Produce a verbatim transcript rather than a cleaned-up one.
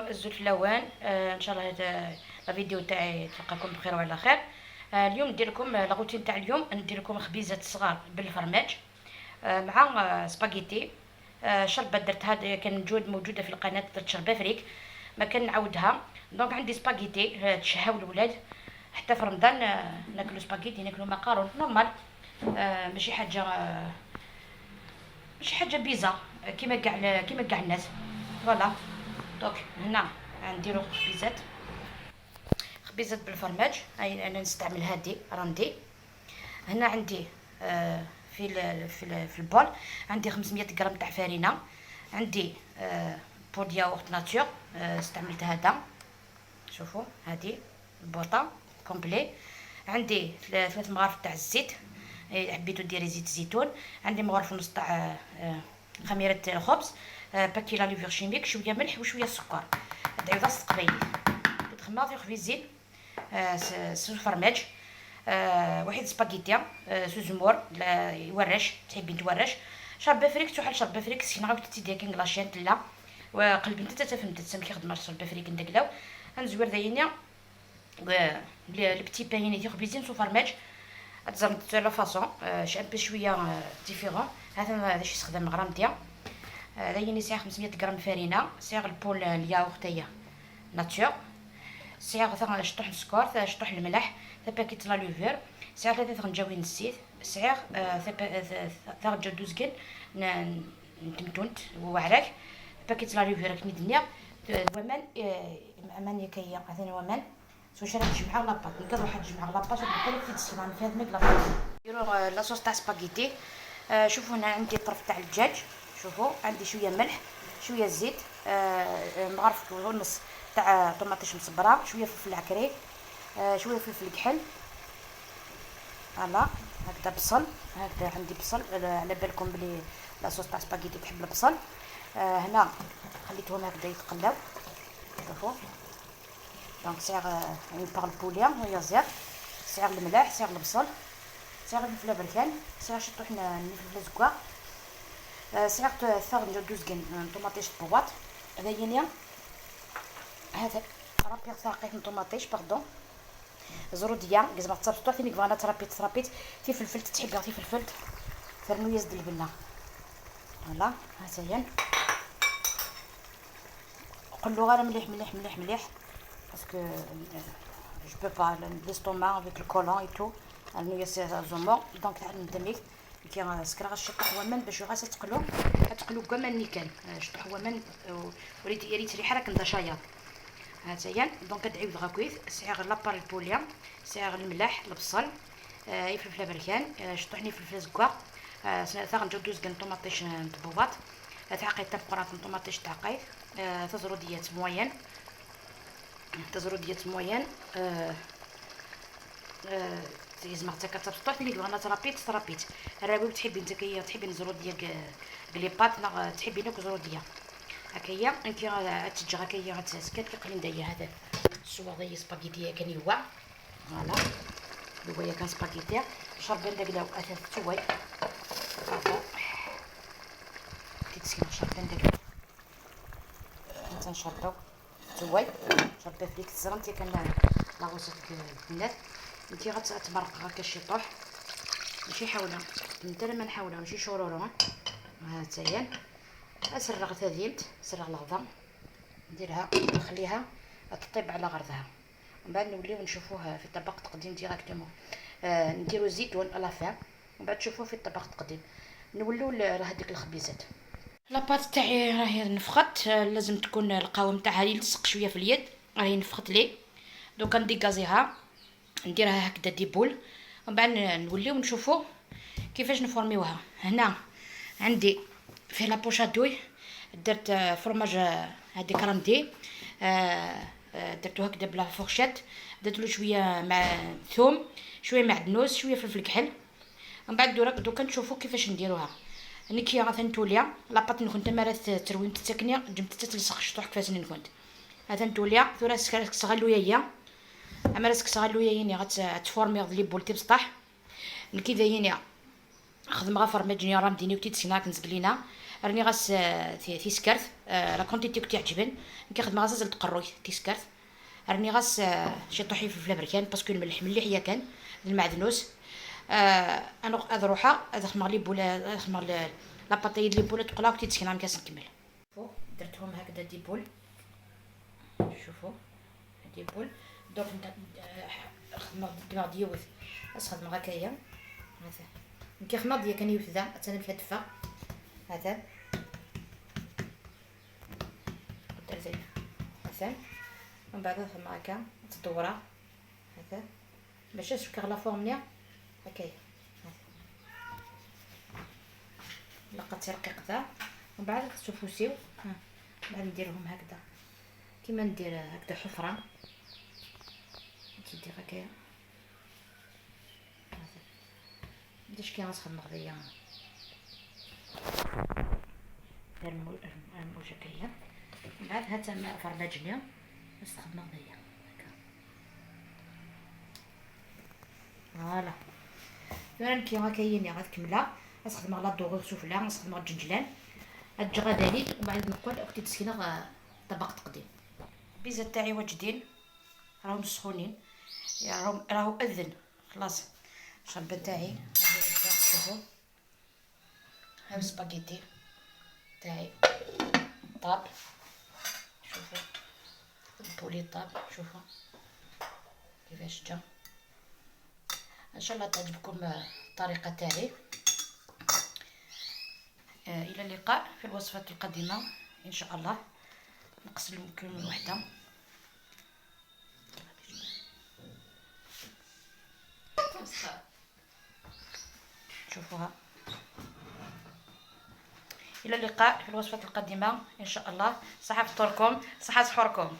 الزول في الاول، آه، ان شاء الله هذا لا فيديو تاعي تلقاكم بخير وعلى خير. آه، اليوم ندير لكم، آه، لا روتين تاع اليوم، ندير لكم خبيزات صغار بالفرماج، آه، مع، آه، سباغيتي. آه، شربة درتها، د-، كان موجود، موجودة في القناة، درت شربة فريك، ما كان نعاودها. دونك عندي سباغيتي، آه، تشهاو الولاد، حتى في رمضان، آه، ناكلو سباغيتي، ناكلو مقارون، نورمال. آه، ماشي حاجة، آه، ماشي حاجة بيزا، آه، كيما كاع ال-، كيما كاع الناس. فوالا. دونك هنا نديرو خبيزات، خبيزات بالفرماج. هاي انا نستعمل هادي راندي. هنا عندي، آه، في ال-، في ال-، في البول عندي خمسمية غرام تاع فرينة، عندي، آه، بو دياورت ناتور، آه، استعملت هذا. شوفوا هادي البوطة كومبلي. عندي ثلا-، ثلاث مغارف تاع الزيت، إيه، حبيتو ديري زيت زيتون. عندي مغرف ونص تاع، آه، خميرة الخبز، آه، باكي لا ليفور شيميك، شوية ملح وشوية سكر. ادعيو ضاس قبايلي. كنت خماض يخفي الزين، آه، س-، سو فرماج، آه، واحد سباغيتي، آه، سو زمور، لا، يورش، تحبين تورش. شربة فريك، تحل شربة فريك، سكينة غير تدي كان لاشين تلا. وقلبي انت تفهم تسمكي خدمة شربة فريك ندقلاو. نزور ذاينيا. آه، ل-، البتي باين يدير خبيزين سو فرماج. تزرمت لا فاصون، آه، شي ان بو شويه، آه، ديفيرون. هذا ما، هذا شي استخدام غرام ديال. آه، هذا يني سعر خمسمية غرام فرينه، سعر البول، آه، الياغورت هي ناتور. سعر ثغ-، شطوح السكر، ث-، شطوح الملح، ثا باكيت لا لوفور، سعر ثلاثه تغنجاوين الزيت، سعر، آه، ثا با-، آه، ثا، ثا غنجاو دوز كن، ن-، نتمتونت وعراك. باكيت لا لوفور كني دنيا، ث-، ومان، آه، امان يكيا، هذا ومان. سو شرا تجمع لاباط، نقدر واحد تجمع لاباط، وبالتالي في السيمان فيها دمج لاباط. نديرو، آه، لاصوص تاع سباغيتي. آه، شوفوا هنا عندي طرف تاع الدجاج، شوفوا عندي شويه ملح، شويه زيت، آه، آه، مغرف ونص تاع طوماطيش مصبره، شويه فلفل عكري، آه، شويه فلفل كحل. فوالا، هكذا بصل، هكذا عندي بصل، على، على بالكم بلي لاصوص تاع سباغيتي تحب البصل. آه، هنا خليتهم هكذا يتقلاو، شوفوا. دونك سعر، آه، اون بار البولي وهي زير، سعر الملح، سعر البصل، سعر الفلفله بركان، سعر شطوح ن-، الفلفله زكواغ، آه، سعر ت-، ثغنجه دوز كن، آه، طوماطيش بواط. هذا ينيا، هذا رابيغ ثاقيت من طوماطيش، باردون. زروديه، كزما تصاب سطوح، ثاني كفانا ترابيت، ترابيت، تي فلفلت، تحبها تي فلفلت. فرنو يزد البنه. فوالا، ها هي. قلو غير مليح، مليح، مليح، مليح. باسكو، آه، جو بو با، ليستوما افيك الكولون اي تو. انو يا سي زومو، دونك تعال ندمج. كي سكر غا شطح ومن باش غا تقلو، تقلو كما نيكان. آه، شطح ومن، آه، وريت، ريت ريحه راك نتا شايط. ها تايا، دونك كدعيو دغا كويت، سعيغ لابار البوليا، سعيغ الملح، البصل، آه، يفلفل بركان، آه، شطحني فلفل زكا، آه، سنا-، ثاغ نجو دوز كن طوماطيش، آه، نتبوباط، آه، تعقيد تبقرات نطوماطيش تعقيد، آه، تزروديات موين، تزروديات موين، آه، آه، زعما حتى كتبطح، اللي دوانا ترابيت، ترابيت. الراوي تحبي نتا كي تحبي نزروديه ك-، كليبات، نا تحبي نوك زروديه. هكايا، انت راه تجي هكايا غتسكت كي قليل دايا هذا. السوا دايا سباغيتي كان يوا. فوالا. هو يا كان سباغيتي. شربان داك داو اثاث توي. هذا. تتسكن شربان داك. انت نشربو. توي، شربت فيك الزرم تي كان لا غوصة ديك البنات. انتي غتمرق هكا شي طوح، ماشي حاولة، انت لما نحاولة ماشي شورورو، ها. ها تايا، اسرغ تاديمت، سرغ الغضا، نديرها نخليها تطيب على غرضها، ومن بعد نوليو نشوفوه في طبق تقديم ديريكتومون. آه، نديرو الزيتون على فان، ومن بعد تشوفوه في الطبق تقديم. نوليو ل-، لهذيك الخبيزات. لاباط تاعي راهي نفخت، آه، لازم تكون القوام تاعها يلصق شويه في اليد، راهي نفخت لي. دوكا نديكازيها، نديرها هكذا دي بول، ومن بعد ن-، نوليو نشوفو كيفاش نفورميوها. هنا عندي في لابوش ادوي درت، آه، فرماج، آه، هادي كراندي، آه، آه، درتو هكذا بلا فورشيت، درتلو شويه مع ثوم، شويه معدنوس، شويه فلفل كحل. من بعد دوك، دوكا نشوفو كيفاش نديروها. نكي راه تنتوليا لاباط نكون تما راه تروين تتكني جمت تتلصق شطوح كيفاش نكون. هذا نتوليا ثورا سكسغلو يا، اما راه سكسغلو يا يني غت-، تفورمي لي بول تي بسطح. نكي ذايني خدم غا فرمجني راه مديني وتي تسينا كنزقلينا. Rniɣ-as, eh, ti-, tiskert, eh, la quantité i kent-iɛeǧben. Nekk xedmeɣ-as azal n tqerruyt tiskert. Rniɣ-as, eh, ciṭuḥ iflfel aberkan, parce que lmelḥ mliḥ yakan, d lmeɛdnus. Eh, ad nuɣ-, ad ruḥeɣ, ad xedmeɣ les boules, ad xedmeɣ le-, la pâte n les boules, ad qqleɣ ad kent-id-sekneɣ amek ad as-nkemmel. درتهم هكذا des boules. شوفوا، des boules. Donc نت-، آه، خدمغ، دمغ ديوث. اس خدمغ هكايا. هذا. نكي خدمغ ديا كان يوث ذا، اتانا مشات فا. هذا. درت هذا. ومن بعد خدمغ هكا، تدورها. هكا. باش نسكر la forme نيا. هكايا. لقات رقيق ذا. ومن بعد خصو فوسيو. ها. من بعد نديرهم هكذا. كيما ندير هكذا حفرة. تدي هكايا. هذا. بداش كي غنسخن مغذية. دير مو-، الموجة كاينة. من بعد ها تما فرماجني نستخدم هذايا هكا. فوالا. ثورا كي غا كايني غا تكملها. نستخدم لا دوغو سفلى، نستخدم الجنجلان. الجغداني، ومن بعد نقول كنت تسكينه، آه، طبق تقديم. البيزا تاعي واجدين، راهم سخونين، يا راهم، راهو اذن. خلاص، الشربة تاعي، شوفوا. هاو سباغيتي تاعي طاب. شوفوا البولي طاب، شوفوا كيفاش جا. ان شاء الله تعجبكم، آه، الطريقة تاعي. آه، الى اللقاء في الوصفات القادمة ان شاء الله. نقص لكم وحدة. شوفوها. الى اللقاء في الوصفات القادمة ان شاء الله. صحة فطوركم، صحة سحوركم.